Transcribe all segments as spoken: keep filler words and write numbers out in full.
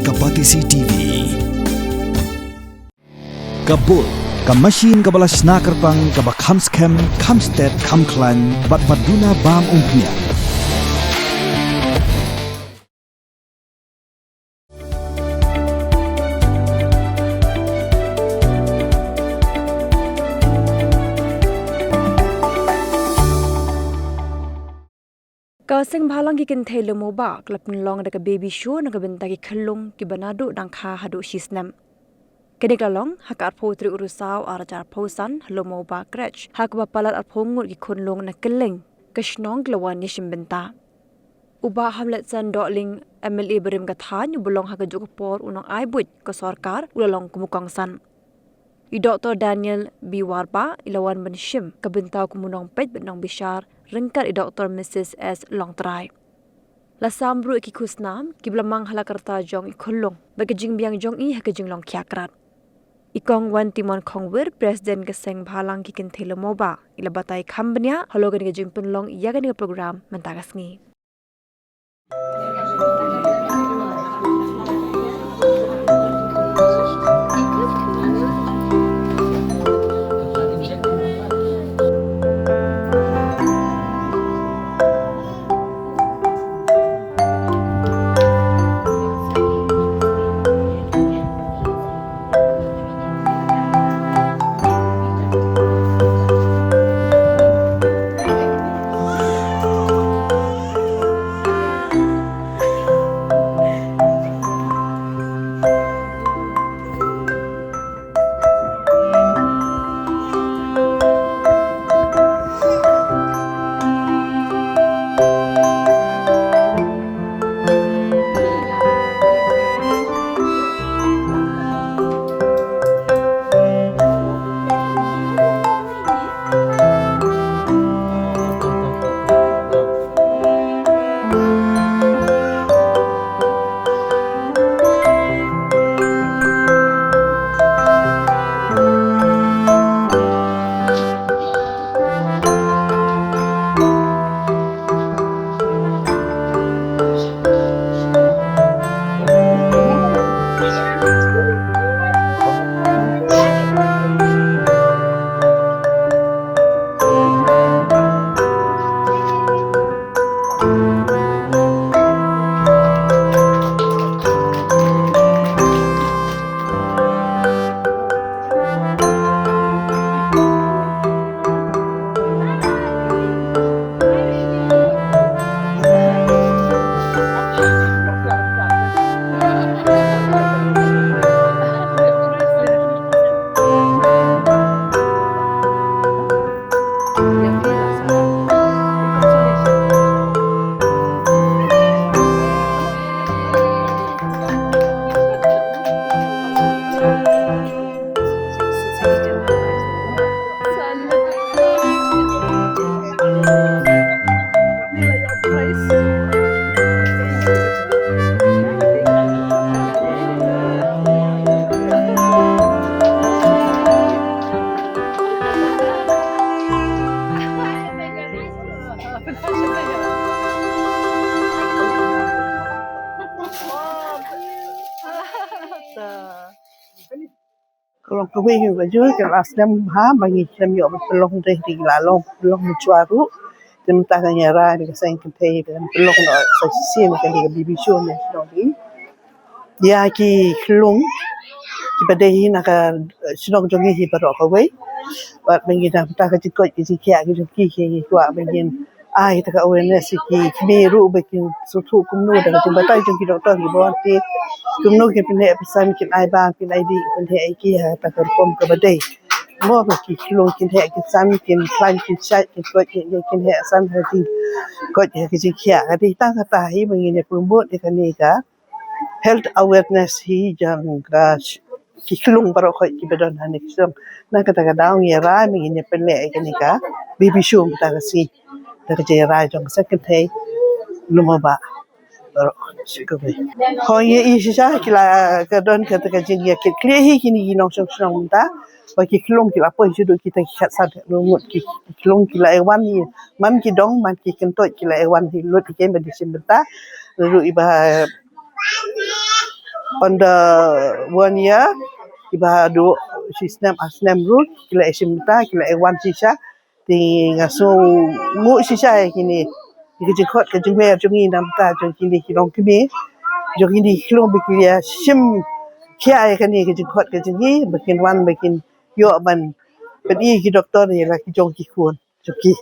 Ka Batesi T V. Ka Bull, ka machine kaba la shna kyrpang, kaba kham skhem, kham stet, kham khlaiñ, bad ba duna bam umphniang. Ka Seng Bhalang ki Kynthei Lum U Bah ka la pynlong da ka baby show na ka bynta ki khyllung kiba naduh dang kha haduh shi snem. Kane ka la long ha ka arphew tarik u Risaw arhajar arphew san ha Lum U Bah Crèche, ha kaba palat arphew ngut ki khunlung na kylleng ka shnong ki la wan ïashim bynta. U Bah Hamletson Dohling, M L A barim ka thaiñ, uba long ha kajuh ka por u nongai buit ka sorkar, u la long kum u kongsan. I Doktor Daniel B Warbah i la wan ban shim ka bynta kum u nongpeit bad nongbishar, ryngkat i Doktor Mrs S Longtrai. La sam ruh ïa ki khusnam kiba la mang ha la ka rta jong i khunlung bad ka jingbiang jong i ha ka jinglong khiah krat. I Kong Wantimon Khongwir, President ka Seng Bhalang ki Kynthei Lum U Bah, i la batai kham bniah halor kane ka jingpynlong ïa kane ka program mynta ka sngi. Ka long kawei kaba jur, ka la snem bha ba ngi khlem ïoh ban pynlong, hynrei ki la long, pynlong mynshwa ruh. Te mynta ka ngi rai da ka seng kynthei ban pynlong noh sa shisien kane ka baby show ne shnong ngi. Ïa ki khyllung kiba dei hi na ka, eh, shnong jong ngi hi baroh kawei. Bad ba ngi dang mynta ka jingkoit ka jingkhiah ka jong ki, ki ngi kwah ba ngin ai kata ka awareness ïa ki kmie ruh ba kin sngewthuh kumno da ka jingbatai jong ki doktor kiba wan te, kumno kin pynheh pynsan, kin ai bam, kin ai dih, pynheh ïa ki ha kata ka rukom kaba dei. Mo ba ki khyllung kin heh kin san, kin khlaiñ kin shait, kin koit, kin, kin heh san ha ka jingkoit ha ka jingkhiah. Ka dei tang kata hi ba ngin ïa promote ïa kane ka health awareness hi jong ka sh-, ki khyllung baroh khoit kiba don ha kane ka shnong. Na kata ka daw ngi rai ba ngin ïa pynleh ïa kane ka baby show mynta ka sngi da ka jingrai jong ka seng kynthei Lum U Bah baroh khoit. Hooid, ïa i shisha ki la ka don kata ka jingïakitkhlieh hi kine ki nongshong shnong mynta ba ki khyllung ki la poi shuh, kita ki khatsan ngut ki khyllung ki la ïa wan hi, man ki dong man ki kyntoit ki la ïa wan hi lut hi kein ban ïashim bynta. Ruh i ba Under one year, kiba haduh shi snem ar snem ruh ki la ïashim bynta, ki la wan shisha. Te nga sngewnguh shisha ïa kine, ïa ka jingkhot ka jingmer jong ngi na bynta jong kine ki longkmie, jong kine ki khyllung, ba ki ïashim khia ïa kane ka jingkhot ka jong ngi, ba kin wan ba kin ïoh ban pyni ki doktor ïa la ki jong ki khun jong ki.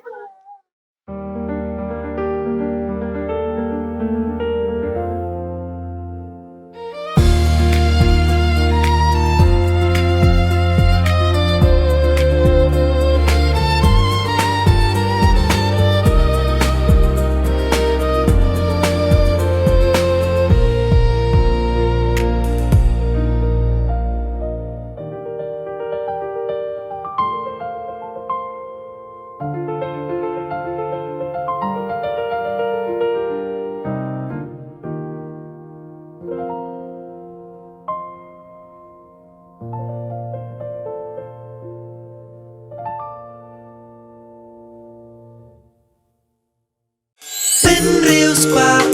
Pynriewspah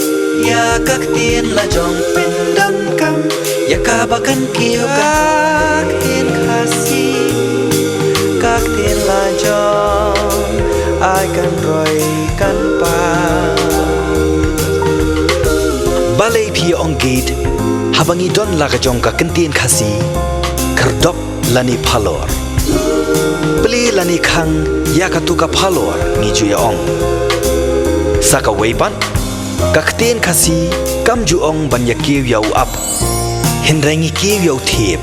ïa ka ktien la jong, pyndonkam ïa kaba kan kiew ka ktien Khasi. Ka ktien la jong ai kan roi kan pa. Balei phi ong gate haba ngi don la ka jong ka ktien Khasi? Khyrdop lane phalor. Plie lane khang ïa katu ka phalor, ngi ju ïa ong. Sa kawei pat, ka ktien Khasi kam ju ong ban ïa kiew ïa u ap, hynrei ngi kiew ïa u thiep.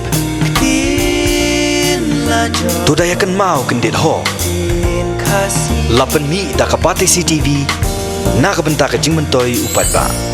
To da ïa kynmaw kyndit ho. La pynmih da ka Batesi TV na ka bynta ka jingmyntoi u paidbah.